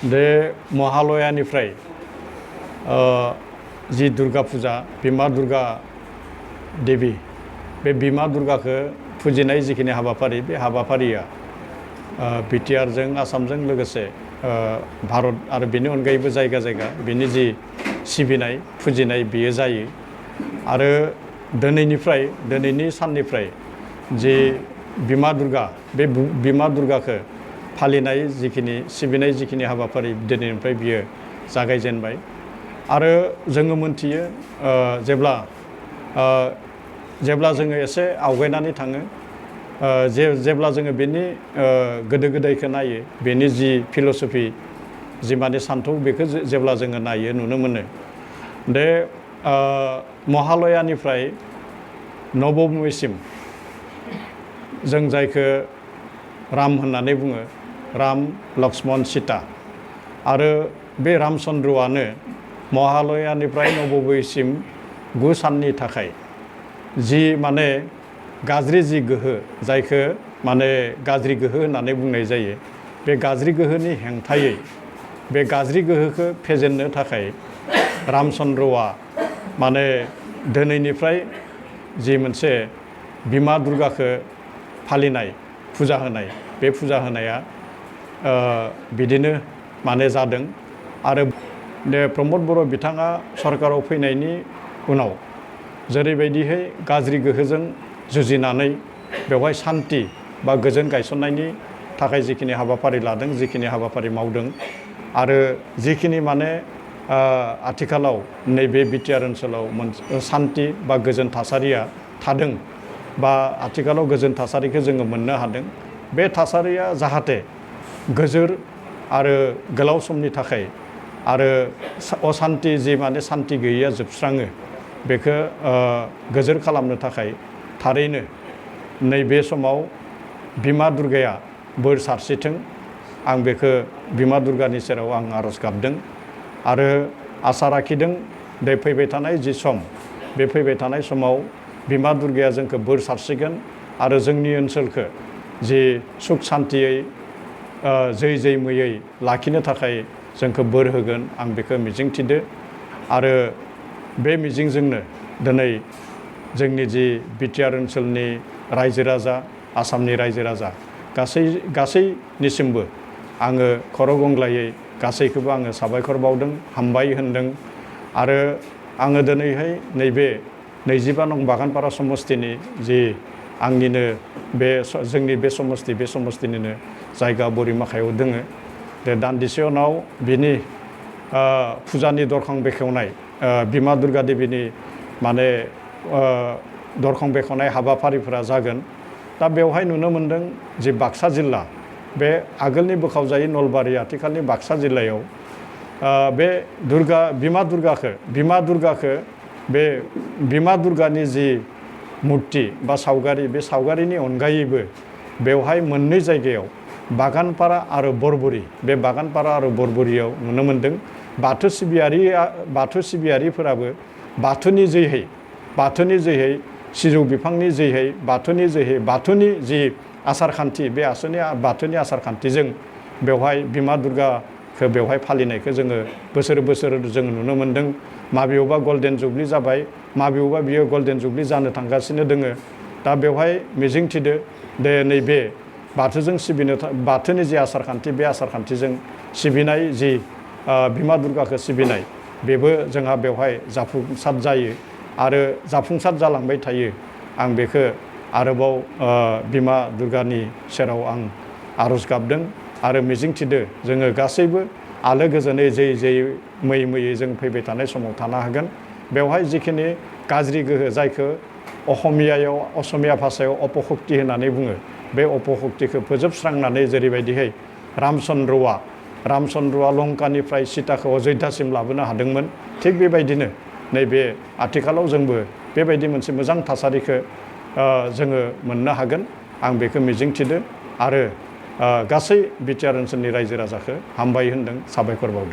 बे महालयानिफ्राय जि दुर्गा फुजा बिमा दुर्गा देवी बे बिमा दुर्गाखौ फुजिनाय जिखिनि हाबाफारि बे हाबाफारिया बिटिआरजों आसामजों लोगोसे भारत आरो बेनि अनगायैबो जायगा जायगा बेनि जि सिबिनाय फुजिनाय बियो जायो आरो दिनैनि साननिफ्राय जि बिमा दुर्गा बे बिमा दुर्गाखौ फालिनाय जिखिनि सिबिनाय जिखिनि हाबाफारि दिनैनिफ्राय बियो जागायजेनबाय आरो जोङो मोनथियो जेब्ला जोङो एसे आवगायनानै थाङो जेब्ला जोङो बेनि गोदो गोदायखौ नायो बेनि जि फिल'सफि जि माने सान्थौ बेखौ जेब्ला जोङो नायो नुनो मोनो दे महालयानिफ्राय नबमीसिम जों जायखौ राम होननानै बुङो राम लक्ष्मण सीता आरो बे रामचन्द्रआनो महालयानिफ्राय नबमीसिम 9 साननि थाखाय जि माने गाज्रि जि गोहो जायखौ माने गाज्रि गोहो होननानै बुंनाय जायो बे गाज्रि गोहोनि हेंथायै बे गाज्रि गोहोखौ फेजेननो थाखाय रामचन्द्रआ माने दिनैनिफ्राय जि मोनसे बिमा दुर्गाखौ फालिनाय फुजा होनाय बे फुजा होनाया बिदिनो माने जादों आरो प्रमद बर' बिथाङा सरकाराव फैनायनि उनाव जेरैबायदिहाय गाज्रि गोहोजों जुजिनानै बेवहाय सान्ति बा गोजोन गायसननायनि थाखाय जिखिनि हाबाफारि लादों जिखिनि हाबाफारि मावदों आरो जिखिनि माने आथिखालाव नैबे बिटिआर ओनसोलाव सान्ति बा गोजोन थासारिया थादों बा आथिखालाव गोजोन थासारिखौ जोङो मोननो हादों बे थासारिया जाहाथे गोजोर आरो गोलाव समनि थाखाय आरो असान्ति जि माने सान्ति गैयैया जोबस्राङो बेखौ गोजोर खालामनो थाखाय थारैनो नैबे समाव बिमा दुर्गाया बोर सारस्रिथों आं बेखौ बिमा दुर्गानि सेराव आं आरज गाबदों आरो आसा राखिदों बे फैबाय थानाय जि सम बे फैबाय थानाय समाव बिमा दुर्गाया जोंखौ बोर सारस्रिगोन आरो जोंनि ओनसोलखौ जि सुख सान्तियै जै मैयै लाखिनो थाखाय जोंखौ बोर होगोन आं बेखौ मिजिंथिदो आरो बे मिजिंजोंनो दिनै जोंनि जि बिटिआर ओनसोलनि रायजो राजा आसामनि रायजो राजा गासैनिसिमबो आङो खर' गंग्लायै गासैखौबो आङो साबायखर बावदों हामबाय होनदों आरो आङो दिनैहाय नैबे 25 नं बागानपारा समस्तिनि जि आंनिनो जोंनि बे समस्तिनिनो जायगा बोरिमाखायाव दोङो दे दान्दिसे उनाव बिनि फुजानि दरखं बेखेवनाय बिमा दुर्गा देवीनि माने दरखं बेखेवनाय हाबाफारिफोरा जागोन दा बेवहाय नुनो मोनदों जि बाक्सा जिल्ला बे आगोलनि बोखावजायै नलबारि आथिखालनि बाक्सा जिल्लायाव बे बिमा दुर्गाखौ बे बिमा दुर्गानि जि मुर्ति बा सावगारि बे सावगारिनि अनगायैबो बेवहाय मोननै जायगायाव बागानपारा आरो बरबुरि बे बागानपारा आरो बरबुरियाव नुनो मोनदों बाथौ सिबियारिफोराबो बाथौनि जोहै सिजौ बिफांनि जोहै बाथौनि जि आसारखान्थि बे बाथौनि आसारखान्थिजों बेवहाय बिमा दुर्गाखौ बेवहाय फालिनायखौ जोङो बोसोर जों नुनो मोनदों माबेयावबा गल्डेन जुबलि जाबाय माबेयावबा बियो गल्डेन जुबलि जानो थांगासिनो दोङो दा बेवहाय मिजिंथिदो दे नैबे बाथौनि जि आसारखान्थि बे आसारखान्थिजों सिबिनाय जि बिमा दुर्गाखौ सिबिनाय बेबो जोंहा बेवहाय जाफुंसार जायो आरो जाफुंसार जालांबाय थायो आं बेखौ आरोबाव बिमा दुर्गानि सेराव आं आरज गाबदों आरो मिजिंथिदो जोङो गासैबो आलो गोजोनै जै मैयै जों फैबाय थानाय समाव थानो हागोन बेवहाय जिखिनि गाज्रि गोहो जायखौ असमिया भाषायाव अपशक्ति होननानै बुङो बे अपशक्तिखौ फोजोबस्रांनानै जेरैबायदिहाय रामचन्द्रआ लंकानिफ्राय सीताखौ अयोध्यासिम लाबोनो हादोंमोन थिग बेबायदिनो नैबे आथिखालाव जोंबो बेबायदि मोनसे मोजां थासारिखौ जोङो मोननो हागोन आं बेखौ मिजिंथिदो आरो गासै बिटिआर ओनसोलनि रायजो राजाखौ हामबाय होनदों साबायखर बावदों।